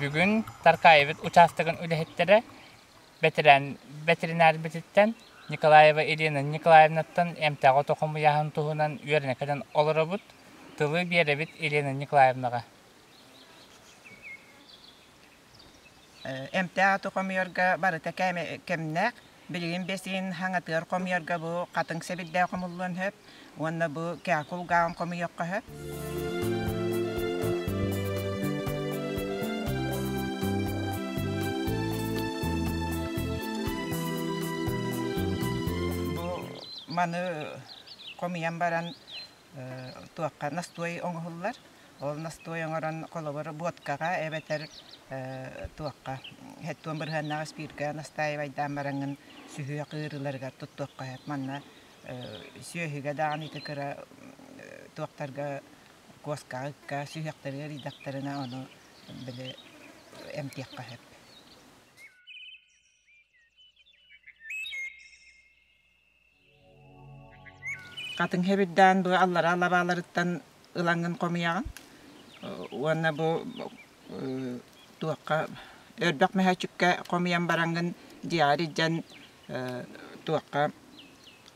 Бүгүн Таркаевит учаастагын үлэһиттэрэ бэтэрээн бэтэринээрбититтэн Николаева Елена Николаевнаттан эмтээх ото хомуйааһын туһунан үөрэнэ кэлэн олоробут. Тылы биэрэбит Елена Николаевнаҕа. Эмтээх аты хомуйарга барыта кэмнээх. Билигин бэсиин хаҥатыгар хомуйарга бу хатыҥ сэбирдээх хомуллуон сөп уонна бу кээкул гаан хомуйуохха сөп. Бу маны хомуйан баран туохха настой оҥоһуллар. Ол настой оҥорон холобур буоткаҕа эбэтэр туохха һэттуон бырыһыаннаах испииргэ настаайабайдаан бараҥҥын сүһүөх ыарыыларыгар туттуохха сөп. Манна сүөһүгэ даҕаны ити кыра туохтарга куоскаҕа ыкка сүһүөхтэригэр ыарыйдахтарына ону били эмтиэххэ сөп. Хатыҥ хэбирдээн бу аллараа лабааларыттан ылаҥҥын хомуйаҕын уонна бу туохха өрбөх мөһөөччүккэ хомуйан бараҥҥын дьиэҕэр илдьэн туохха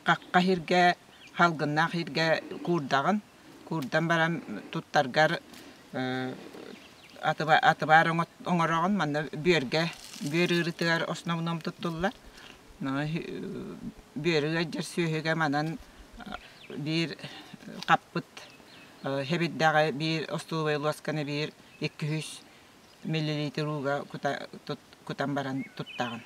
хахха сиргэ салгыннаах сиргэ куурдаҕын. Куурдан баран туттаргар атыбаар оҥороҕун манна бүөргэ бүөр ыарыытыгар основном туттуллар. Бүөрү ыалдьар сүөһүгэ манан биир хаппыт хэбирдэҕи биир остолобуой луосканы биир 200 миллилитр ууга кутан баран туттаҕын.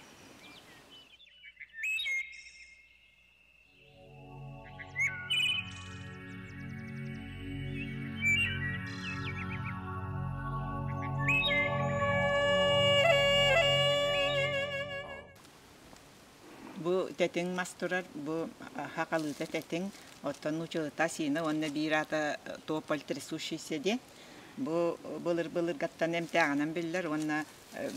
Бу тэтиҥ мас турар, бу хахалыыта тэтиҥ, оттон нуучалыта осина уонна биир аата тополь трясущийся диэн. Бу былыр-былыргаттан эмтээҕинэн биллэр уонна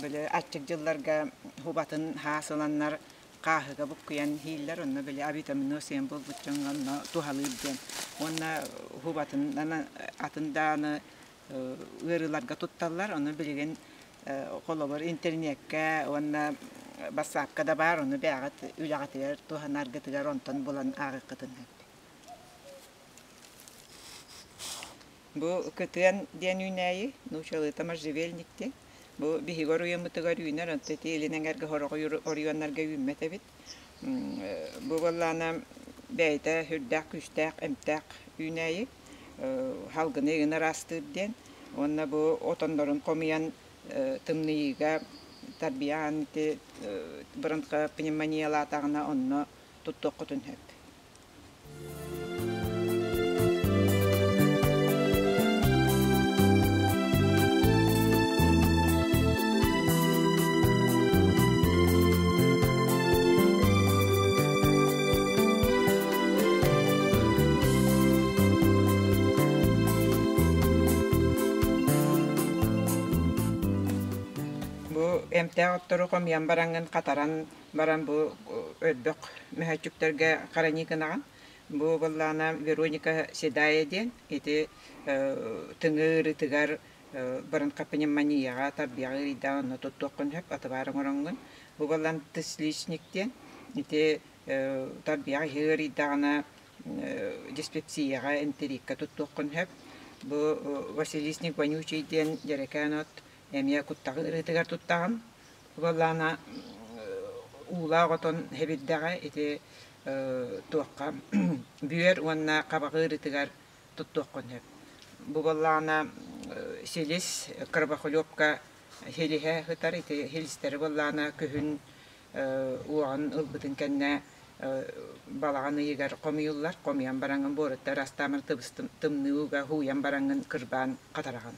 били аччык дьылларга хубатын хаас ыланнар хааһыга буккуйан иһииллэр, онно били авитаминоз диэн буолбут дьоҥҥо онно туһалыыр диэн. Уонна хубатынан атын даҕаны ыарыыларга тутталлар. Ону билигин холобур интернеккэ уонна бассаапка да баар, ону бэйэҕит үлэҕитигэр туһанаргытыгар онтон булан ааҕыаххытын сөп. Бу кытыан диэн үүнээйи, нуучалыыта можжевельник диэн. Бу биһиги оройуоммутугар үүнэр, онто ити илин эҥэргэ сорох оройуоннарга үүммэт эбит. Бу буоллаҕына бэйэтэ сүрдээх күүстээх, эмтээх үүнээйи. Салгыны игин ыраастыыр диэн. Уонна бу отоннорун хомуйан тымныйыыга тарбыйаан ити бронхо пневмониялаатаҕына онно туттуоххутун сөп. Бу эмтээх оттору хомуйан бараҥҥын хатаран баран бу өлбөх мөһөөччүктэргэ хранить гынаҕын. Бу буоллаҕына Вероника Седая диэн ити тыҥыы ыарыытыгар бронхопневмонияҕа тарбыйаҕа ыарыйдаҕа онно туттуоххун сөп атыбаар оҥороҥҥун. Бу буоллан тысличник диэн ити тарбыйаҕа иһи ыарыйдаҕына диспепсияҕа энтерикка туттуоххун сөп. Бу Василисник вонючий диэн дьэрэкээн от эмиэ куттаҕы ыарыытыгар туттаҕын. Буоллаҕына уулаах отон хэбирдэҕэ ити туохха бүөр уонна хабаҕы ыарыытыгар туттуоххун сөп. Бу буоллаҕына силис кровохлебка силиһэ сытар ити силистэри буоллаҕына күһүн уоҕун ылбытын кэннэ балаҕан ыйыгар хомуйуллар. Хомуйан бараҥҥын буораттар астаамыр тымныы ууга һууйан бараҥҥын кырбаан хатараҕын.